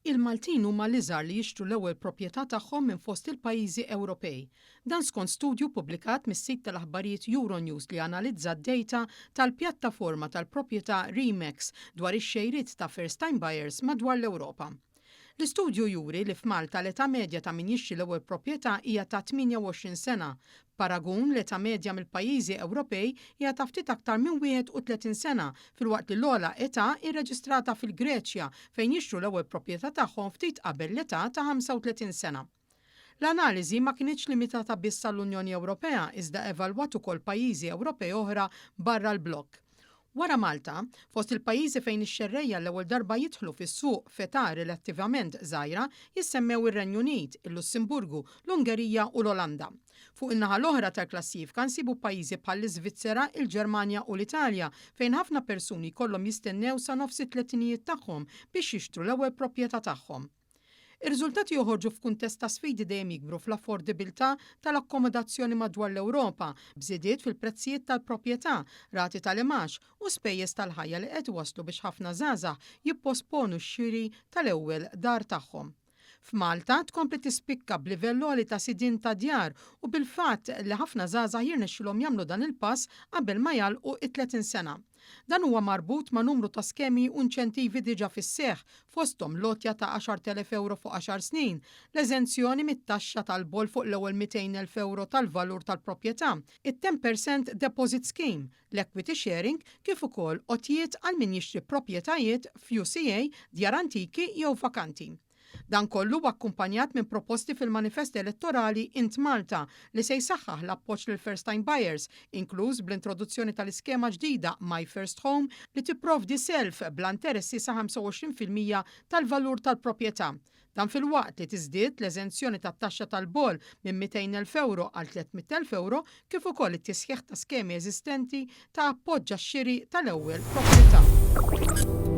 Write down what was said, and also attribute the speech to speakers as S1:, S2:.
S1: Il-Maltin huma l-iżgħar li jixtru l-ewwel proprjetà tagħhom minn fost il-pajjiżi Ewropej. Dan skont studju ppubblikat mis-sit tal-aħbarijiet Euronews li analizza d-dejta tal-pjattaforma tal-proprjetà Remax dwar ix-xejriet ta' first-time buyers madwar l-Ewropa. L-istudju juri li f'Malta l-età medja ta' min jixtri l-ewwel proprjetà hija ta' 28 sena. B'paragun, l-età medja mill-pajjiżi Ewropej hija ta' ftit aktar minn 31 sena, filwaqt li l-ogħla età hi rreġistrata fil-Greċja, fejn jixtru l-ewwel proprjetà tagħhom ftit qabel l-età ta' 35 sena. L-analiżi ma kinitx limitata biss għall-Unjoni Ewropea iżda evalwat ukoll pajjiżi Ewropej oħra barra l-blokk. Wara Malta, fost il-pajjiżi fejn ix-xerrejja l-ewwel darba jidħlu fis-suq f'età relattivament żgħira jissemmew ir-Renju Unit, il-Lussemburgu, l-Ungerija u l-Olanda. Fuq in-naħa l-oħra tal-klassifika nsibu pajjiżi bħall-Iżvizzera, il-Ġermanja u l-Italja fejn ħafna persuni jkollhom jistennew sa nofs it-tletinijiet tagħhom biex jixtru l-ewwel proprjetà tagħhom. Ir-riżultati joħorġu f'kuntest ta' sfidi dejjem jikbru fl-affordibilità tal-akkomodazzjoni madwar l-Ewropa, b'żidiet fil-prezzijiet tal-proprjetà, rati tal-imgħax, u spejjeż tal-ħajja li qed iwasslu biex ħafna żgħażagħ jipposponu x-xiri tal-ewwel dar tagħhom. F'Malta, tkompli tispikka b'livell għoli ta' sidien ta' djar u bil-fatt li ħafna żgħażagħ jirnexxilhom jagħmlu dan il-pass qabel ma jagħlqu t-30 sena. Dan huwa marbut ma' numru ta' skemi u inċentivi diġà fis-seħħ, fosthom l-għotja ta' 10,000 ewro fuq għaxar snin, l-eżenzjoni mit-taxxa tal-boll fuq l-ewwel 200,000 ewro tal-valur tal-proprjetà, it-ten percent deposit scheme, l-equity sharing kif ukoll għotjiet għal min jixtri proprjetajiet f'UCA, djar antiki jew vakanti. Dan kollu huwa akkumpanjat minn proposti fil-manifest elettorali Int Malta li se jsaħħaħ l-appoġġ lill-first time buyers, inkluż bl-introduzzjoni tal-iskema ġdida My First Home li tipprovdi self bla interessi sa 25% tal-valur tal-proprjetà. Dan filwaqt li tiżdied l-eżenzjoni tat-taxxa tal-boll minn 200,000 ewro għal 300,000 ewro kif ukoll it-tisħiħ ta' skemi eżistenti ta' appoġġ għax-xiri tal-ewwel proprjetà.